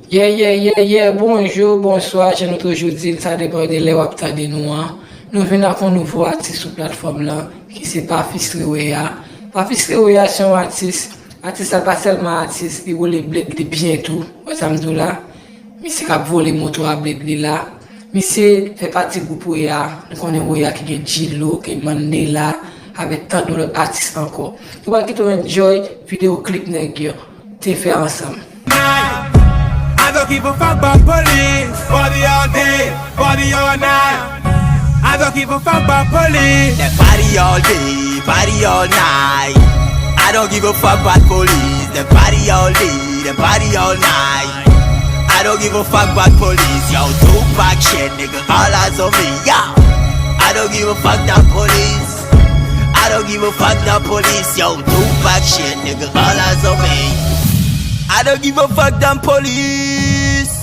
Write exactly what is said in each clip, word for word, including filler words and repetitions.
Yeah, yeah, yeah, yeah, bonjou, bonswa, jan nou toujou di l, sa depann de lè w ap tande nou an. Nou vin ak yon nouvo atis sou platfòm lan, ki se Pafis Treweya. Pafis Treweya se yon atis, atis la pa sèlman atis, li woule blèd li byen tou, wè sa m di w la. Misye k ap vole moto a blèd li la. Misye fè pati gwoup Woya. Nou konnen Woya ki gen Djilo, gen Mandela, avèk tann lòt atis ankò. Nou pral kite w enjoy videyo klip nèg yo te fè ansanm. I don't give a fuck about police. Party all day, party all night. I don't give a fuck about police. Dem party all day, party all night. I don't give a fuck about police. Dem party all day, dem party all night. I don't give a fuck about police. Yo, Tupac shit, nigga, all eyes on me. Yo, I don't give a fuck about police. I don't give a fuck about police. Yo, Tupac shit, nigga, all eyes on me. I don't give a fuck about police.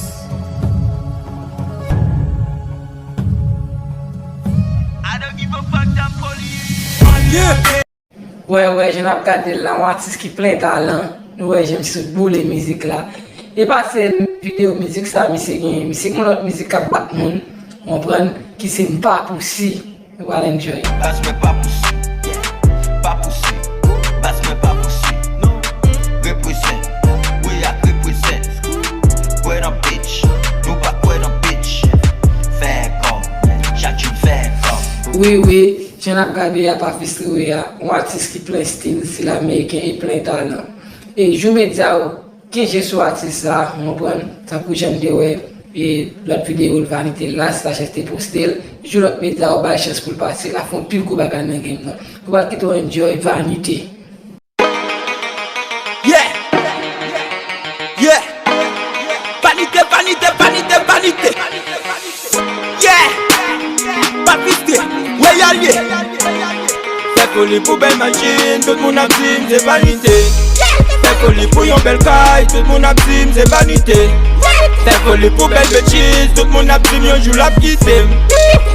I don't give a fuck about police. Yeah. Wè, wè, jan n ap gade l la, yon atis ki plen talan. Nou wè jan misye boule mizik la. E pa sèl videyo mizik sa misye genyen. Misye gen lòt mizik k ap bat moun, konprann, ki se M pa pousi. Nou pral enjoy. Baz mwen pa pousi, yeah, pa pousi. Baz mwen pa pousi, non. Represent, we are represent. Kwè nan bitch, nou pa kwè nan bitch. Fè kòb, chak jou fè kòb. Wi, wi, jan n ap gade a Pafis Treweya, yon atis ki plen stil, stil ameriken e plen talan. E Jou Medya yo kenje sou atis sa, w konprann, tankou jan n te wè, e lòt videyo l Vanite Las, Lachès te poste l, Jou Lòt Medya yo bay chans pou l pase, l ap fè yon pil gwo bagay nan game nan. Nou pral kite w enjoy Vanite. Yeah! Yeah! Vanite, vanite, vanite, vanite! Yeah! Pafis Treweya l ye. Fè foli pou bèl machin, tout moun ap di m se vanite. Fè foli pou yon bèl kay, tout moun ap di m se vanite. Fè foli pou bèl betiz, tout moun ap di m yon jou l ap kite m.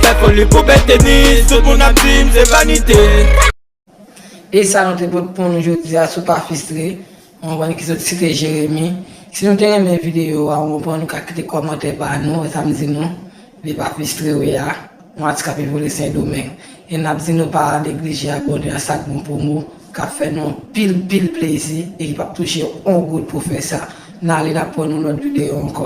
Fè foli pou bèl tenis, tout moun ap di m se vanite. E sa nou te pote pou nou jodi a sou Pafis Tre, yon bann ki sot site Jeremi. Si nou te renmen videyo a, w konprann, nou ka kite kòmantè pa nou, sa m di nou, de Pafis Treweya, yon atis k ap evole Sendomeng. E n ap di nou pa neglije abòne a Sak Bon Promo, k ap fè nou pil, pil plezi e ki p ap touche yon goud pou fè sa. N ale, n ap pran nou lòt videyo ankò.